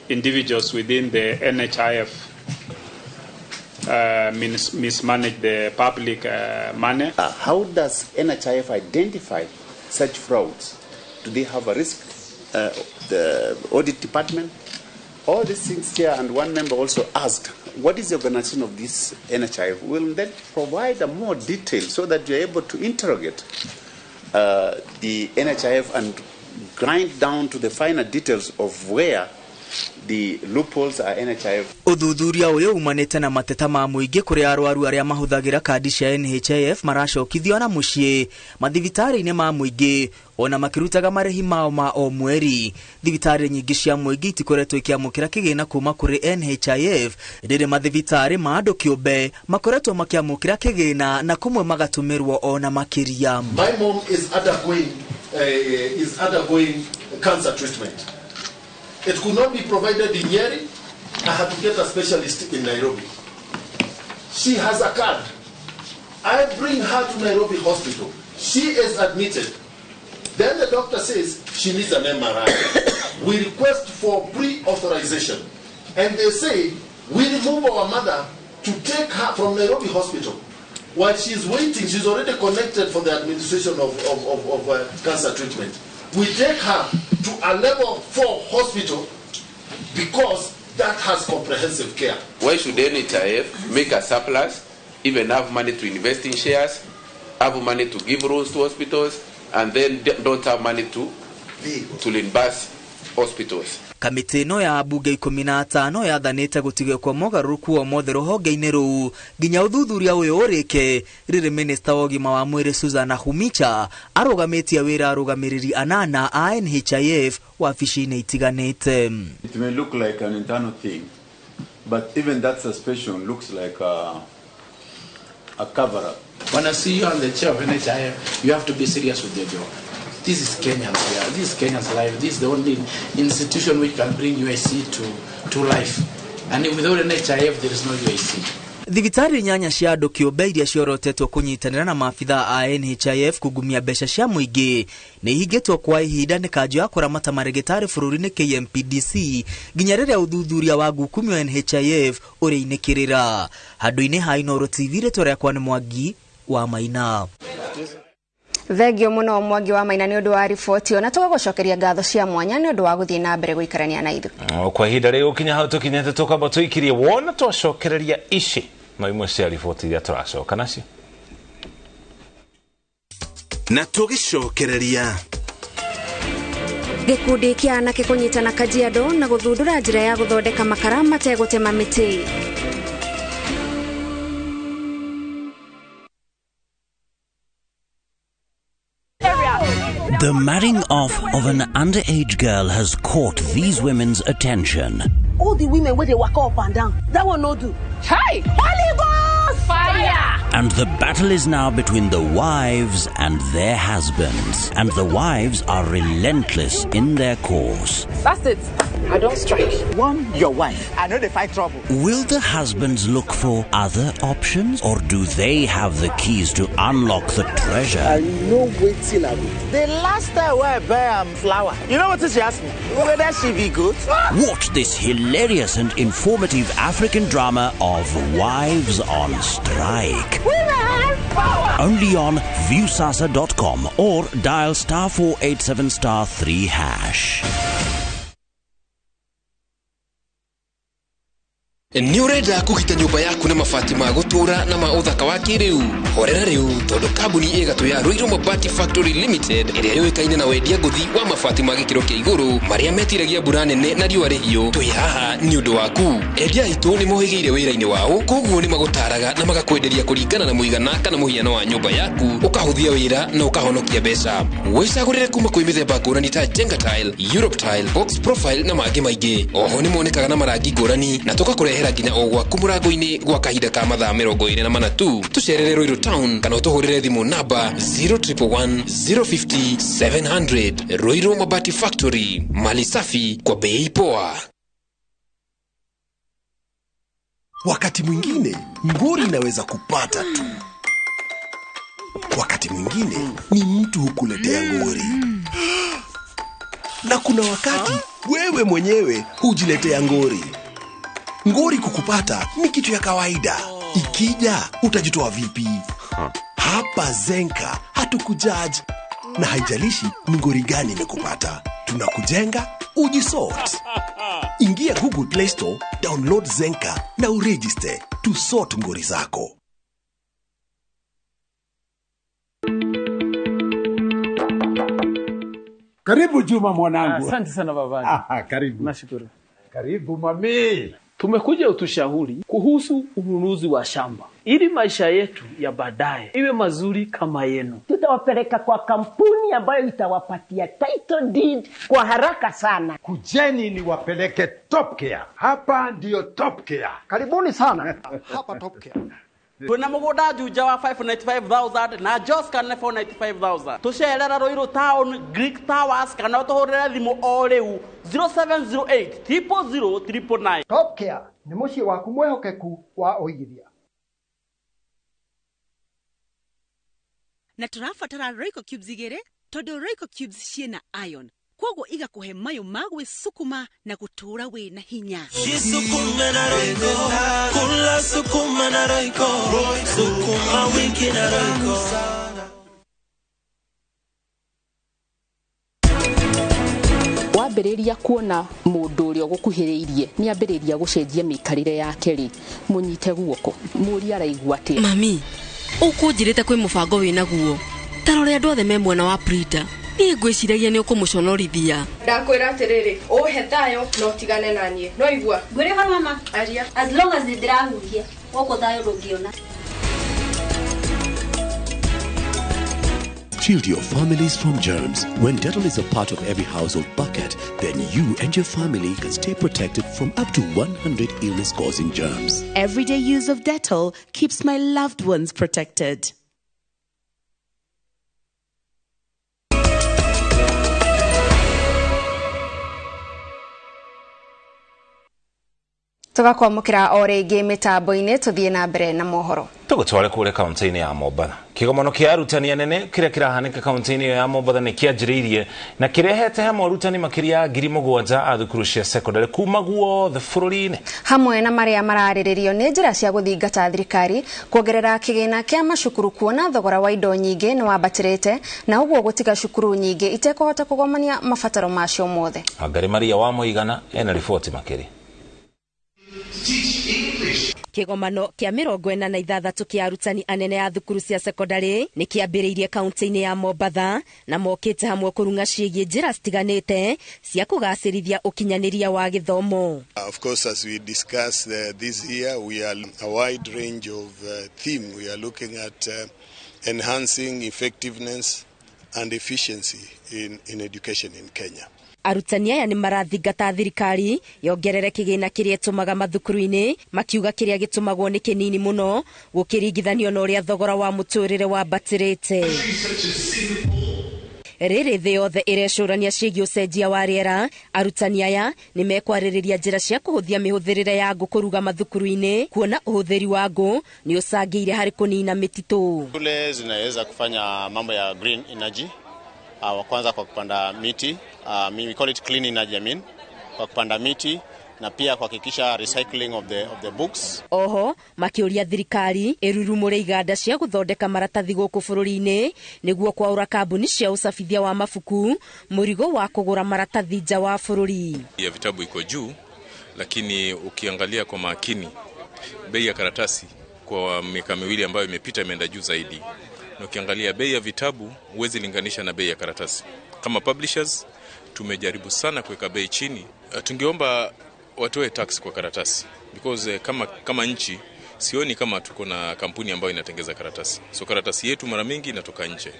individuals within the NHIF mismanage the public money. How does NHIF identify such frauds? Do they have a risk? The audit department? All these things here, and one member also asked, what is the organization of this NHIF? Will that provide a more detail so that you're able to interrogate the NHIF and grind down to the finer details of where the loopholes are NHIF. Ũthuthuria ũyũ umanĩte na mateta ma mũingĩ kũrĩ arwaru arĩa mahũthagĩra kandi cia NHIF maracokithio na mũciĩ mathibitarĩ-inĩ ma mũingĩ ona makĩrutaga marĩhi mao ma o mweri. Thibitarĩ nyingĩ cia mũingĩ itikoretwo ikĩamũkĩra kĩgĩna kuma kũrĩ NHIF rĩrĩ mathibitarĩ ma andũ kĩũmbe makoretwo makĩamũkĩra kĩgĩna na kũmwe magatũmĩrwo ona makĩria. My mom is undergoing cancer treatment. It could not be provided in Nyeri. I had to get a specialist in Nairobi. She has a card. I bring her to Nairobi Hospital. She is admitted. Then the doctor says she needs an MRI. We request for pre-authorization. And they say, we remove our mother to take her from Nairobi Hospital. While she's waiting, she's already connected for the administration of cancer treatment. We take her to a level 4 hospital because that has comprehensive care. Why should NHIF make a surplus, even have money to invest in shares, have money to give loans to hospitals, and then don't have money to reimburse hospitals? Kamĩtĩ ĩno ya mbunge 15 yathanĩte gũtigwo kwa mogarũrũku o mothe rũhonge-inĩ rũu nginya ũthuthuria ũyũ ũrĩke rĩrĩ minista wa ũgima wa mwĩrĩ Susan Nakhumicha arũgamĩtie wĩra arũgamĩrĩri anana a NHIF wabici-inĩ itiganĩte. It may look like an internal thing, but even that suspension looks like a cover-up. When I see you on the chair of NHIF, you have to be serious with your job. This is Kenyan's, yeah. This is Kenyan's life. This is the only institution which can bring UIC to life. And without NHIF, there is no UIC. Thibitarĩ 8 cia andũ kĩũmbe iria ciorotetwo kũnyitanĩra na maabitha a NHIF kungumia mbeca cia mũingĩ nĩ ihingĩtwo kwa ihinda nĩ kanjũ ya kũramata marĩgĩtarĩ bũrũri-inĩ KMPDC nginya rĩrĩa ũthuthuria wa ngukumio NHIF ũrĩinĩkĩrĩra. Handũ-inĩ ha Inooro TV, rĩtwa rĩakwa nĩ Mwangi wa Maina. Thengio muno Mwangi wa Maina nĩ ũndũ wa riboti ona tũgagũcokeria ngatho cia mwanya nĩ ũndũ wa gũthiĩ na mbere gũikarania na ithuĩ. Kwa ihinda rĩu kinya hau tũkinyĩte tũkamba tũikirie wona twacokereria ici no imwe cia riboti iria tũracoka nacio. Na tũgĩcokereria gĩkundi kĩa anake kũnyitana Kajiado na gũthundũra njĩra ya gũthondeka makara mategũtema mĩtĩ. The marrying off of an underage girl has caught these women's attention. All the women where they walk up and down, that one no do. Hey! Holy Ghost! Fire! And the battle is now between the wives and their husbands. And the wives are relentless in their course. That's it. I don't strike. One, your wife. I know they find trouble. Will the husbands look for other options, or do they have the keys to unlock the treasure? I know waiting I will. The last time I buy flour, you know what she asked me? Whether she be good? Watch this hilarious and informative African drama of Wives on Strike. Women power! Only on Viusasa.com or dial *487*3#. Nĩ ũrenda kũgita nyũmba yaku na mabati ma gũtũũra na ma ũthaka wa kĩrĩu? Horera rĩu tondũ kambuni ĩgatũ ya Ruiru Mabati Factory Limited ĩrĩa yũĩkaine na wendia ngũthi wa mabati ma gĩkĩro kĩa igũrũ marĩa metiragia mbura nene na riũa rĩhiũ, twĩ haha nĩ ũndũ waku. Endia aitũ nĩ mohĩgĩire wĩra-inĩ wao, koguo nĩ magũtaraga na magakwenderia kũringana na mũigana kana mũhiano wa nyũmba yaku, ũkahũthia wĩra na ũkahonokia mbeca. Wĩcagũrĩre kuma kwĩ mĩthemba ngũrani ta Jenga Tile, Europe Tile, Box Profile na mangĩ maingĩ. Oho nĩ monekaga na marangi ngũrani na tũgakũrehera nginya o gwaku mũrango-inĩ gwa kahinda ka mathaa 24 tu. Tũcerere Ruiru Town kana ũtũhũrĩre thimũ namba 0111 050 700. Ruiru Mabati Factory, mali safi kwa bei poa. Wakati mwingine ngori inaweza kupata tu, wakati mwingine ni mtu hukuletea ngori, na kuna wakati wewe mwenyewe hujiletea ngori. Ngori kukupata ni kitu ya kawaida. Ikija utajitoa vipi? Hapa Zenka hatukujudge, na haijalishi ni ngori gani imekupata, tunakujenga ujisort. Ingia Google Play Store, download Zenka na uregister to sort ngori zako. Karibu Juma mwanangu. Asante sana babangu. Karibu. Nashukuru. Karibu mami. Tumekuja utushauri kuhusu ununuzi wa shamba ili maisha yetu ya baadaye iwe mazuri kama yenu. Tutawapeleka kwa kampuni ambayo itawapatia title deed kwa haraka sana. Kujeni ni wapeleke Top Care. Hapa ndiyo Top Care. Karibuni sana. Hapa Top Care. Twina mugunda Juja wa 595,000 na Joska ne 495,000. Tucerera Ruiru Town, Greek Towers kana utuhurire thimu o riu 0708 000 999. Top Care ni muciĩ waku mwehokeku wa ũigithia. Na tũrabatara Royco Cubes igĩrĩ tondũ Royco Cubes ciĩna iron, koguo igakũhe mayũ ma gwĩsukuma na gũtũũra wĩna hinya. Jisukume na Royco, kula sukuma na Royco, sukuma wiki na Royco. Wambĩrĩria kuona mũndũ ũrĩa ũgũkuhĩrĩirie nĩ ambĩrĩria gũcenjia mĩikarĩre yake rĩ, mũnyite guoko mũrie araigua atĩa. Mami, ũkũnjĩrĩte kwĩ mũbango wĩna guo, ta rora andũ othe me mwena wa Prita. Niĩ ngwĩciragia nĩ ũkũmũconorithia. Ndakwĩra atĩrĩrĩ, ũhe thayũ na ũtigane na niĩ. No igua. Ngwĩre ũhoro mama. Aria. As long as nĩndĩrahuhia, gũkũ thayũ ndũngĩona. Shield your families from germs. When Dettol is a part of every household bucket, then you and your family can stay protected from up to 100 illness-causing germs. Everyday use of Dettol keeps my loved ones protected. Tugakwamukira o rĩngĩ mĩtambo-inĩ tũthiĩ na mbere na mohoro. Tũgũtware kũrĩa kaunti-inĩ ya Mombatha. Kĩgomano kĩa arutani anene kĩrĩa kĩrahanĩka kaunti-inĩ ĩyo ya Mombatha nĩ kĩanjĩrĩirie na kĩrehete hamwe arutani makĩria ya 7,000 a thukuru cia sekondari kuma guothe bũrũri-inĩ. Hamwe na marĩa mararĩrĩrio nĩ njĩra cia gũthingata thirikari kuongerera kĩgĩna kĩa macukuru kuona thogora wa indo nyingĩ nĩ wambatĩrĩte na ũguo gũtiga cukuru nyingĩ itekũhota kũgomania mabataro macio mothe. Wangari Maria wa Mũigana ena riboti makĩria. Kĩgomano kĩa 46 kĩa arutani anene a thukuru cia sekondari nĩ kĩambĩrĩirie kaunti-inĩ ya Mombatha na mokĩte hamwe kũrung'a ciĩgiĩ njĩra citiganĩte cia kũgacĩrithia ũkinyanĩria wa gĩthomo. Of course, as we discuss this year, we are a wide range of theme. We are looking at enhancing effectiveness and efficiency in education in Kenya. Arutani aya nĩ marathingata thirikari yongerere kĩgĩna kĩrĩa ĩtũmaga mathukuru-inĩ, makiuga kĩrĩa gĩtũmagwo nĩ kĩnini mũno gũkĩringithanio na ũrĩa thogora wa mũtũrĩre wambatĩrĩte. Rĩrĩ thĩ yothe ĩrecũrania ciĩgiĩ ũcenjia wa rĩera, arutani aya nĩ mekwarĩrĩria njĩra cia kũhũthia mĩhũthĩrĩre ya ngũ kũruga mathukuru-inĩ, kuona ũhũthĩri wa ngũ nĩ ũcangĩire harĩ kũnina mĩtitũ. Shule zinaweza kufanya mambo ya green energy, kwanza kwa kupanda miti, we call it clean energy, I mean, kwa kupanda miti na pia kuhakikisha recycling of the books. Oho makiuria thirikari ĩrurumũre iganda cia gũthondeka maratathi gũkũ bũrũri-inĩ nĩguo kwaũra kambuni cia ũcabithia wa mabuku mũrigo wa kũgũra maratathi nja wa bũrũri. Ya vitabu iko juu, lakini ukiangalia kwa makini bei ya karatasi kwa miaka miwili ambayo imepita imeenda juu zaidi. Na ukiangalia bei ya vitabu huwezi linganisha na bei ya karatasi. Kama publishers tumejaribu sana kuweka bei chini. Tungeomba watoe tax kwa karatasi because kama nchi sioni kama tuko na kampuni ambayo inatengeza karatasi. So karatasi yetu mara mingi inatoka nje.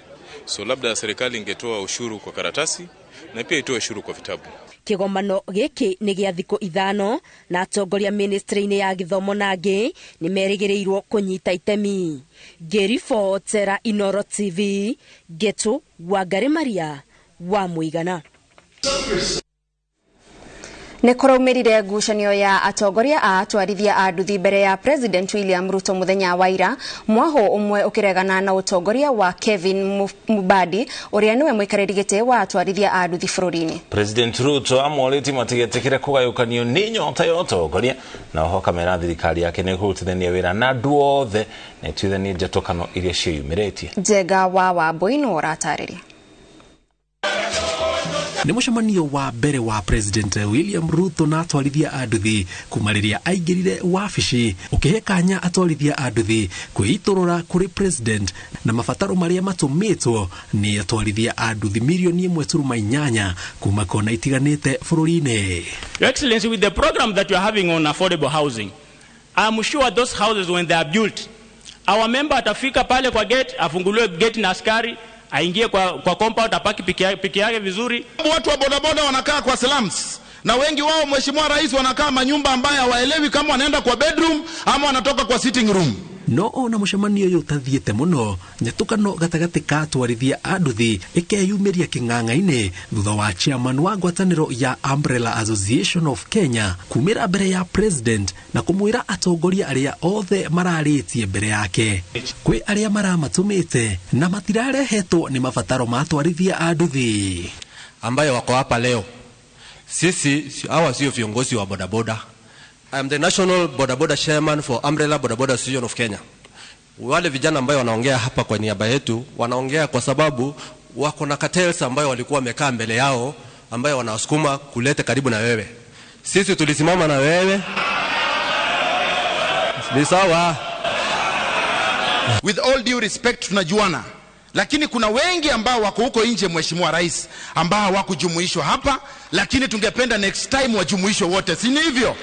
So labda serikali ingetoa ushuru kwa karatasi na pia itoe ushuru kwa vitabu. Kigomano giki ni gia thikũ 5 na atongoria ministry-inĩ ya gĩthomo na angĩ nĩ merĩgĩrĩirwo kũnyita itemi. Ngĩribotera Inoro TV, Getu Wangari Maria wa Mũigana. Nĩ kũraumĩrire ngucanio ya atongoria a atwarithia a nduthi mbere ya President William Ruto mũthenya wa ira, mwaho ũmwe ũkĩregana na ũtongoria wa Kevin Mubadi ũrĩa nĩwe mũikarĩri gĩtĩ wa atwarithia a nduthi bũrũri-inĩ. President Ruto amorĩtie matigetĩkĩre kũgayũkanio nĩ nyota ya ũtongoria na oho kamera thirikari yake nĩ ĩkũrutithania wĩra na andũ othe na ĩtuithanie njatũkano iria ciĩyumĩrĩtie. Njenga wa Wambui nĩwe ũratarĩria. Nĩ mũcemanio wa mbere wa President William Ruto na atwarithia a nduthi kuma rĩrĩa aingĩrire wabici, ũkĩhe kanya atwarithia a nduthi kwĩitũrũra kũrĩ President na mabataro marĩa matũmĩtwo nĩ atwarithia a nduthi mirioni 1.8 kuma kona itiganĩte bũrũri-inĩ. Your Excellency, with the program that you are having on affordable housing, I'm sure those houses when they are built, our member atafika pale kwa gate, afunguliwe gate na askari, aingie kwa compound, apaki piki yake vizuri. Watu wa bodaboda wanakaa kwa slums na wengi wao, Mheshimiwa Rais, wanakaa manyumba ambayo hawaelewi kama wanaenda kwa bedroom ama wanatoka kwa sitting room. No ona mũcemanio ũyũ ũtathiĩte mũno, nyatũkano gatagatĩ ka atwarithia a nduthi ĩkeyumĩria kĩng'ang'a-inĩ thutha wa chairman wa ngwatanĩro ya Umbrella Association of Kenya kumĩra mbere ya President na kũmwĩra atongoria arĩa othe mararĩtie mbere yake kwĩ arĩa maramatũmĩte na matirarehetwo nĩ mabataro ma atwarithia a nduthi ambayo wako hapa leo. Sisi hawa sio viongozi wa bodaboda. I am the National Bodaboda Chairman for Umbrella Bodaboda Association of Kenya. Wale vijana ambayo wanaongea hapa kwa niaba yetu, wanaongea kwa sababu wako na cartels ambayo walikuwa wamekaa mbele yao, ambayo wanawasukuma kulete karibu na wewe. Sisi tulisimama na wewe. Ni sawa. With all due respect, tunajuana. Lakini kuna wengi ambao wako huko nje, Mheshimiwa Rais, ambao hawakujumuishwa hapa, lakini tungependa next time wajumuishwe wote, si ni hivyo?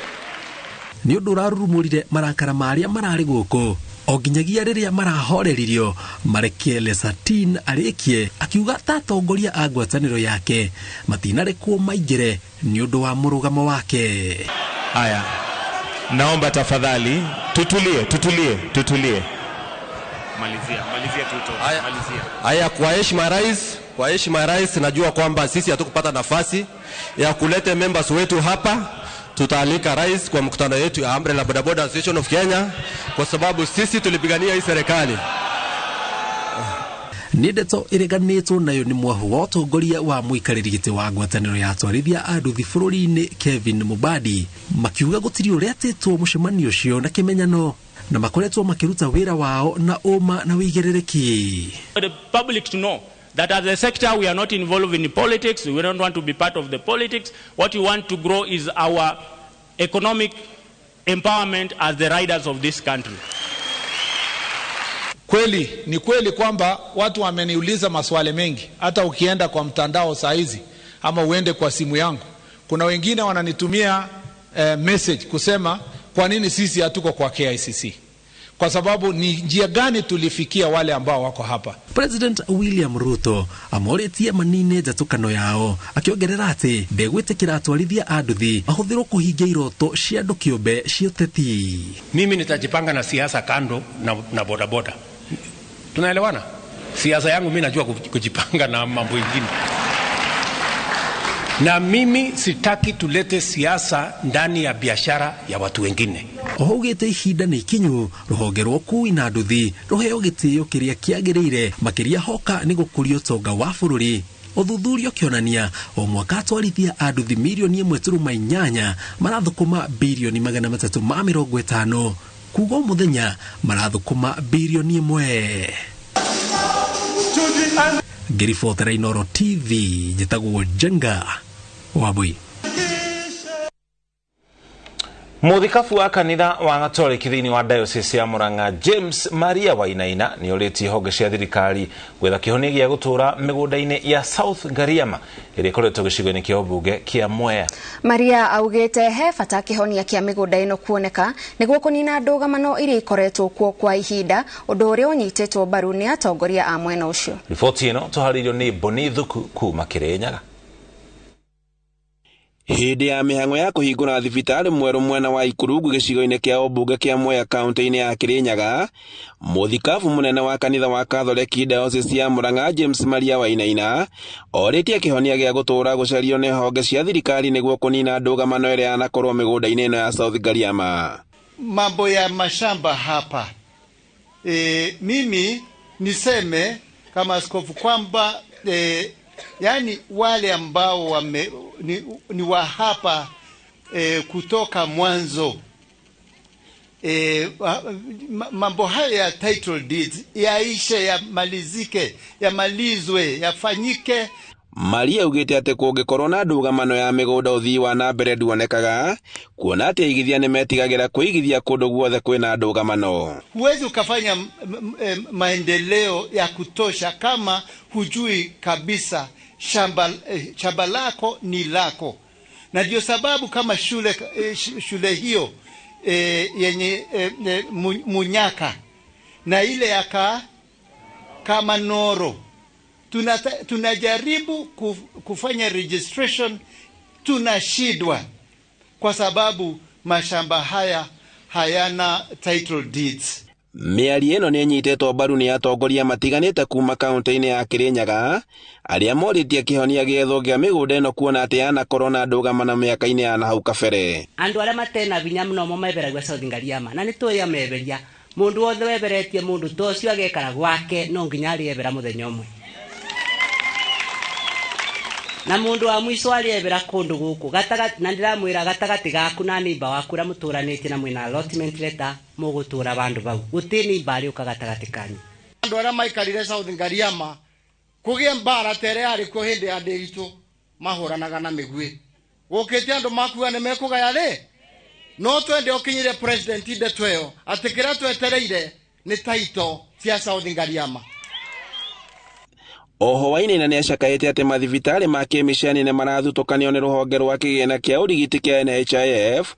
Nĩ ũndũ ũrarurumũrire marakara marĩa mararĩ gũkũ o nginyagia rĩrĩa marahoreririo mareke Lesatin arĩkie akiuga ta atongoria a ngwatanĩro yake matinarekwo maingĩre nĩ ũndũ wa mũrũgamo wake. Haya, naomba tafadhali tutulie, tutulie, tutulie. Malizia, malizia tuto, malizia. Haya, kwa heshima rais, kwa heshima rais, najua kwamba sisi hatukupata nafasi ya kulete members wetu hapa. Tutaalika rais kwa mkutano yetu ya Umbrella Bodaboda Association of Kenya kwa sababu sisi tulipigania hii serikali. Nĩ ndeto ĩreganĩtwo nayo nĩ mwahu wa ũtongoria wa mũikarĩri gĩtĩ wa ngwatanĩro ya atwarithia a nduthi bũrũri-inĩ Kevin Mubadi, makiuga gũtirĩ ũrĩa atĩtwo mũcemanio ũcio na kĩmenyano na makoretwo makĩruta wĩra wao na ũma na wĩigĩrĩrĩki. The public to know that as a sector we are not involved in politics, we don't want to be part of the politics. What we want to grow is our economic empowerment as the riders of this country. Kweli, ni kweli kwamba watu wameniuliza maswali mengi. Hata ukienda kwa mtandao saa hizi ama uende kwa simu yangu, kuna wengine wananitumia message kusema kwa nini sisi hatuko kwa KICC? kwa sababu ni njia gani tulifikia wale ambao wako hapa. President William Ruto amorĩtie manine njatũkano yao akĩongerera atĩ ndegwĩtĩkĩra atwarithia a nduthi mahũthĩrwo kũhingia iroto cia andũ kĩũmbe cia ũteti. Mimi nitajipanga na siasa kando na bodaboda. Tunaelewana? Siasa yangu mimi najua kujipanga na mambo ingine. Na mimi sitaki tulete siasa ndani ya biashara ya watu wengine. Oho augĩte ihinda nĩ ikinyu rũhonge rwa ũkui na nduthi rũheo gĩtĩo kĩrĩa kĩagĩrĩire makĩria hoka nĩ gũkũria ũtonga wa bũrũri. Ũthuthuria ũkĩonania o mwaka atwarithia a nduthi mirioni 1.8 marathũkũma birioni 350, kuga o mũthenya marathũkũma birioni 1. Ngĩribotera Inooro TV, njĩtagwo Njenga Wambui. Muthikabu wa kanitha wa Gatoliki thĩinĩ wa diocese ya Murang'a James Maria Wainaina nĩ orĩtie honge cia thirikari gwetha kĩhonia gĩa gũtũũra mĩgũnda-inĩ ya South Ngariama ĩrĩa ĩkoretwo gĩcigo-inĩ kĩa ũmbunge kĩa Mwea. Maria augĩte he bata kĩhonia kĩa mĩgũnda ĩno kuoneka nĩguo kũnina ndũgamano iria ikoretwo kuo kwa ihinda, ũndũ ũrĩa ũnyitĩtwo mbaru nĩ atongoria a mwena ũcio. Riboti ĩno tũharĩirio nĩ Boni Thuku kuma Kĩrĩnyaga. Hĩndĩ ya mĩhang'o ya kũhingũra thibitarĩ mwerũ mwena wa Ikurungu gĩcigo-inĩ kĩa ũmbunge kĩa Mwea kaunti-inĩ ya Kĩrĩnyaga, mũthikabu mũnene wa kanitha wa Katholeki diocese ya Murang'a James Maria Wainaina orĩtie kĩhonia gĩa gũtũũra gũcario nĩ honge cia thirikari nĩguo kũnina ndũgamano ĩrĩa yanakorwo mĩgũnda-inĩ ĩno ya South Ngariama. Mambo ya mashamba hapa, mimi niseme kama askofu kwamba yani wale ambao ni wa hapa kutoka mwanzo, mambo haya ya title deeds yaishe, yamalizike, yamalizwe, yafanyike. Maria augĩte atĩ kũngĩkorwo na ndũgamano ya mĩgũnda ũthii wa na mbere nduonekaga, kuona atĩ aigithia nĩmetigagĩra kũigithia kũndũ guothe kwĩna ndũgamano. Huwezi ukafanya maendeleo ya kutosha kama hujui kabisa shamba lako ni lako. Na ndio sababu kama shule hiyo yenye Munyaka na ile ya Kamanoro, tunajaribu kufanya registration, tunashindwa kwa sababu mashamba haya hayana title deeds. Mĩario ĩno nĩ ĩnyitĩtwo mbaru nĩ atongoria matiganĩte kuma kaunti-inĩ ya Kĩrĩnyaga arĩa morĩtie kĩhonia gĩethwo kĩa mĩgũnda ĩno kuona atĩ yanakorwo na ndũgamano mĩaka-inĩ ya nahau kabere. Andũ arĩa matena vinya mũno mo meberagua South Ngariama na nĩ tũĩ ameberia mũndũ wothe weberetie mũndũ ta ũcio agekara gwake no nginya arĩebera mũthenya ũmwe, na mundu wa mwico ariebera kundu guku gatagati, na ndiramwira gatagati gaku na nimba waku ria muturanitie na mwina allotment letter mugutura bandu bau guti nimba ariuka gatagati kanyu. Andu aria maikarire South Ngariama kugie mbara tere ari kuo hindi ya ndiritu mahuranaga na migui gukite andu makua ni mekugaya ri no twende ukinyire president ndeto iyo ati kiria twetereire ni title cia South Ngariama. Oho Wainaina nĩ acakaĩte atĩ mathibitarĩ ma kĩmiceni nĩ marathutũkanio nĩ rũhonge rwa kĩgĩna kĩa ũrigiti kĩa NHIF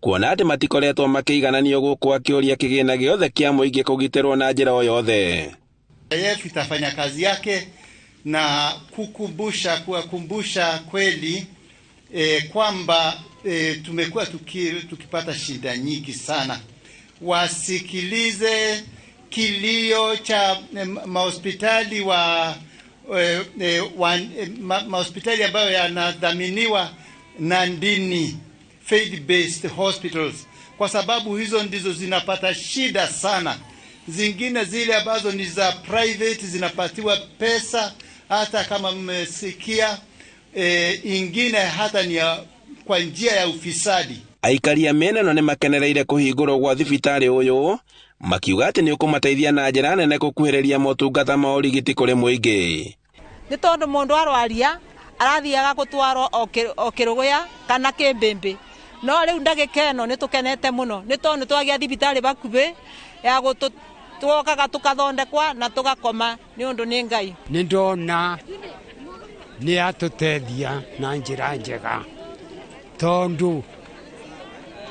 kuona atĩ matikoretwo makĩigananio gũkũ akĩũria kĩgĩna gĩothe kĩa mũingĩ kũgitĩrwo na njĩra o yothe. NHIF itafanya kazi yake na kuwakumbusha kweli kwamba tumekuwa tukipata shida nyingi sana. Wasikilize kilio cha mahospitali mahospitali ambayo yanadhaminiwa na dini, faith based hospitals, kwa sababu hizo ndizo zinapata shida sana. Zingine zile ambazo ni za private zinapatiwa pesa, hata kama mmesikia, ingine hata ni kwa njia ya ufisadi. Aikari a mĩena ĩno nĩ makenereire kũhingũrwo gwa thibitarĩ ũyũ makiuga atĩ nĩ ũkũmateithia na njĩra nene gũkuhĩrĩria motungata ma ũrigiti kũrĩ mũingĩ. Nĩ tondũ mũndũ arwaria arathiaga gũtwarwo o Kĩrũgũya kana Kĩmbĩmbĩ, no rĩu ndagĩka ĩno nĩ tũkenete mũno nĩ tondũ nĩ twagĩa thibitarĩ bakuhĩ ya gũtũokaga tũkathondekwa na tũgakoma nĩ ũndũ nĩ Ngai. Nĩ ndona nĩ atũteithia na njĩra njega tondũ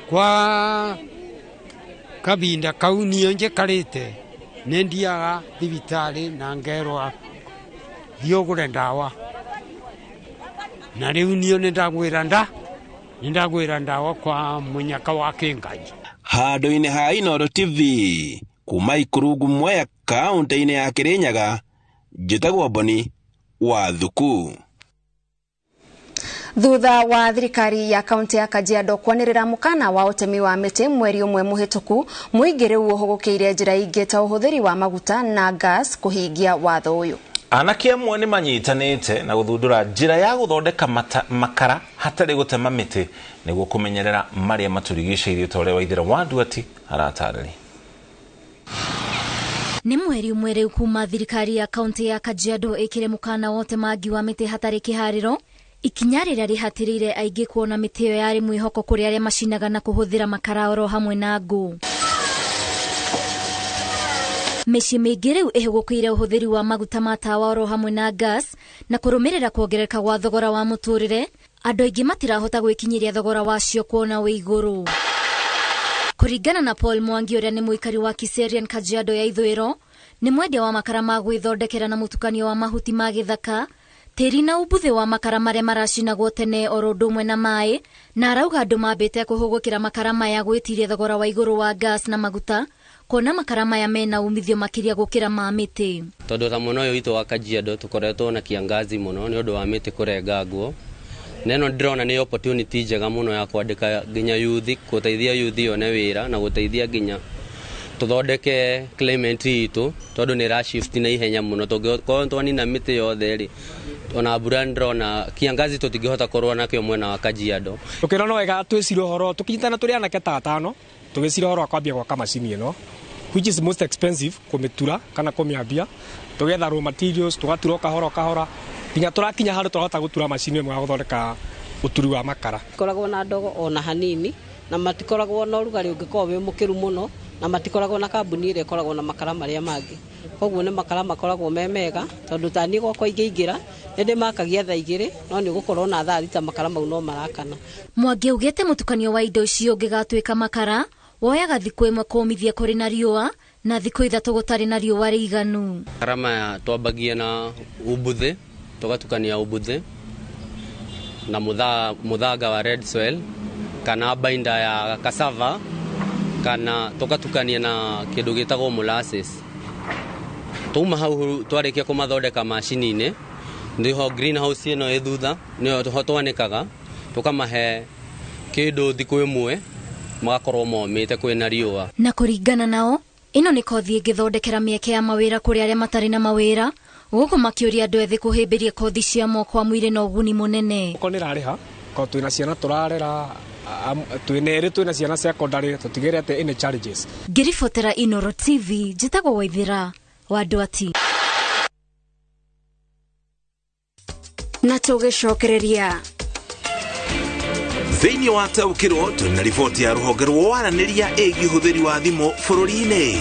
kwa Kabinda kau niĩ njikarĩte nĩ ndiaga thibitarĩ na ngerwa thiĩ ũgũre ndawa. Na rĩu niĩ nĩ ndagwĩra ndawa kwa mũnyaka wa Kĩngai. Handũ-inĩ ha Inooro TV kuma Ikurungu Mwea kaunti-inĩ ya Kirinyaga, njĩtagwo Boni wa Thuku. Thutha wa thirikari ya kaunti ya Kajiado kwanĩrĩra mũkana wa ũtemi wa mĩtĩ mweri ũmwe mũhĩtũku, mũingĩ rĩu ũhũgũkĩire njĩra ingĩ ta ũhũthĩri wa maguta na gas kũhingia watho ũyũ. Anake amwe nĩ manyitanĩte na gũthundũra njĩra ya gũthondeka makara hatarĩ gũtema mĩtĩ nĩguo kũmenyerera marĩa matũrigicĩirie ta ũrĩa Waithera wa Nduati aratarĩria. Nĩ mweri ũmwe rĩu kuma thirikari ya kaunti ya Kajiado ĩkĩre mũkana wa ũtemangi wa mĩtĩ hatarĩ kĩharĩro, ikinya rĩrĩa rĩhatĩrĩire aingĩ kuona mĩtĩ ĩyo yarĩ mwĩhoko kũrĩ arĩa macinaga na kũhũthĩra makara oro hamwe na ngũ. Mĩciĩ mĩingĩ rĩu ĩhũgũkĩire ũhũthĩri wa maguta ma tawa oro hamwe na gas na kũrũmĩrĩra kuongerereka gwa thogora wa mũtũrĩre, andũ aingĩ matirahota gwĩkinyĩria thogora wacio kuona wĩ igũrũ. Kũringana na Paul Mwangi ũrĩa nĩ mũikari wa Kiserian Kajiado ya ithũĩro, nĩ mwendia wa makara ma gwĩthondekera na mũtukanio wa mahuti ma gĩthaka, tĩri na ũbuthĩ wa makara marĩa maracinagwo tene oro ũndũ ũmwe na maĩ, na arauga andũ mambĩte kũhũgũkĩra makara maya gwĩtiria thogora wa igũrũ wa gas na maguta, kuona makara maya mena umithio makĩria gũkĩra ma mĩtĩ. Tondũ ta mwena ũyũ witũ wa Kajiado tũkoretwo na kiangazi mũno nĩ ũndũ wa mĩtĩ kũrengangwo, na ĩno ndĩrona nĩ opportunity njega mũno ya kwandĩka nginya youth, gũteithia youth yone wĩra na gũteithia nginya tũthondeke climate itũ tondũ nĩ ĩra shift na ihenya mũno. Tũngĩkorwo twanina mĩtĩ yothe rĩ, ona mbura ndĩrona kiangazi tũtingĩhota kũrũa nakĩo mwena wa Kajiado. Tũkĩona no wega twĩcire ũhoro tũkĩnyitana tũrĩ anake ta atano tũgĩcira ũhoro wa kwambia gwaka macini ĩno which is most expensive kũmĩtura kana kũmĩambia, tũgetha raw materials tũgatura kahora kahora nginya tũrakinya handũ tũrahota gũtura macini ĩmwe ya gũthondeka ũturi wa makara. Koragwo na ndogo ona hanini na matikoragwo na ũrugarĩ ũngĩkorwo wĩ mũkĩru mũno na matikoragwo na kambuni ĩrĩa ĩkoragwo na makara marĩa mangĩ, koguo nĩ makara makoragwo me mega tondũ ta niĩ gwakwa ingĩingĩra nĩ ndĩmakagia thaa 2 no nĩ ũgũkorwo na thaa 6 makara mau no marakana. Mwangi augĩte mũtukanio wa indo icio ũngĩgatuĩka makara woyaga thikũ 1 kũmithia kũrĩ na riũa na thikũ 3 gũtarĩ na riũa rĩiganu. Makara maya twambagia na ũbuthĩ, tũgatukania ũbuthĩ na mũthanga wa red soil kana binder ya cassava kana tũgatukania na kĩndũ gĩtagwo molasses. Tuma hau twarĩkia kũmathondeka macini-inĩ, nĩho greenhouse ĩno ĩ thutha nĩho twanĩkaga tũkamahe kĩndũ thikũ 1 magakorwo momĩte kwĩna riũa. Na kũringana nao ĩno nĩ kothi ĩngĩthondekera mĩeke ya mawĩra kũrĩ arĩa matarĩ na mawĩra, gũkũ makĩũria andũ ethĩ kũhĩmbĩria kothi cia moko amu irĩ na ũguni mũnene. Okorwo nĩ ĩrarĩha korwo twĩna ciana tũrarera twĩna erĩ twĩna ciana secondary tũtigĩrĩte any challenges. Ngĩribotera Inooro TV njĩtagwo Waithera wa Nduati. Na tũgĩcokereria thĩinĩ wa taũkĩrwo twĩna riboti ya rũhonge rwa waranĩria ĩgiĩ ũhũthĩri wa thimũ bũrũri-inĩ.